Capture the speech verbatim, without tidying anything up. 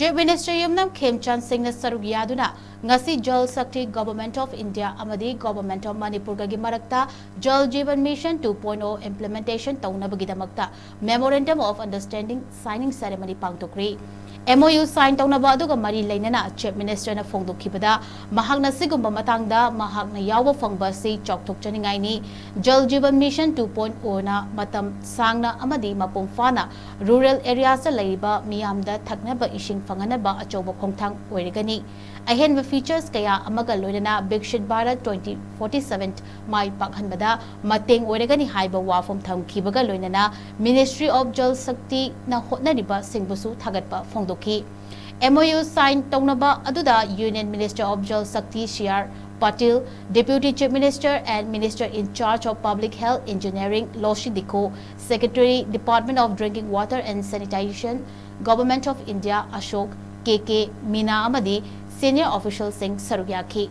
Chief Minister ꯌꯨꯝꯅꯥꯝ ꯈꯦꯝꯆꯥꯟ ꯁꯤꯡꯅ ꯁꯔꯨꯛ ꯌꯥꯗꯨꯅ ꯉꯁꯤ Jal Shakti Government of India ꯑꯃꯗꯤ Government of ꯃꯅꯤꯄꯨꯔꯒꯒꯤ ꯃꯔꯛꯇ Jal Jeevan Mission two point oh implementation ꯇꯧꯅꯕꯒꯤꯗꯃꯛꯇ Memorandum of Understanding signing ceremony ꯄꯥꯡꯊꯣꯛꯈ꯭ꯔꯤ꯫ MOU sign ꯇꯧꯅꯕ ꯑꯗꯨꯒ ꯃꯔꯤ ꯂꯩꯅꯅ Chief Minister ꯅ ꯐꯣꯡꯗꯣꯛꯈꯤꯕꯗ, ꯃꯍꯥꯛꯅ ꯁꯤꯒꯨꯝꯕ ꯃꯇꯥꯡꯗ ꯃꯍꯥꯛꯅ ꯌꯥꯎꯕ ꯐꯪꯕ ꯑꯁꯤ ꯆꯥꯎꯊꯣꯛꯆꯅꯤꯡꯉꯥꯏꯅꯤ꯫ Jal Jeevan Mission two point oh ꯅ ꯃꯇꯝ ꯁꯥꯡꯅ ꯑꯃꯗꯤ ꯃꯄꯨꯡ ꯐꯥꯅ rural areas ꯇ ꯂꯩꯔꯤꯕ ꯃꯤꯌꯥꯝꯗ ꯊꯛꯅꯕ ꯏꯁꯤꯡ ꯐꯪꯍꯟꯅꯕ ꯑꯆꯧꯕ ꯈꯣꯡꯊꯥꯡ ꯑꯣꯏꯔꯒꯅꯤ꯫ ꯑꯍꯦꯟꯕ features ꯀꯌꯥ ꯑꯃꯒ ꯂꯣꯏꯅꯅ Viksit Bharat twenty forty-seven ꯃꯥꯏ ꯄꯥꯛꯍꯟꯕꯗ ꯃꯇꯦꯡ ꯑꯣꯏꯔꯒꯅꯤ ꯍꯥꯏꯕ ꯋꯥꯐꯝ ꯊꯝꯈꯤꯕꯒ ꯂꯣꯏꯅꯅ Ministry of Jal Shakti ꯅ ꯍꯣꯠꯅꯔꯤꯕꯁꯤꯡꯕꯨꯁꯨ ꯊꯥꯒꯠꯄ ꯐꯣꯡꯗꯣꯛꯈꯤ꯫ MOU sign ꯇꯧꯅꯕ ꯑꯗꯨꯗ Union Minister of Jal Shakti C R Patil, Deputy Chief Minister and Minister in charge of Public Health Engineering Loshi Dikho, Secretary Department of Drinking Water and Sanitation, Government of India Ashok K K Meena ꯑꯃꯗꯤ senior official ꯁꯤꯡ ꯁꯔꯨꯛ ꯌꯥꯈꯤ꯫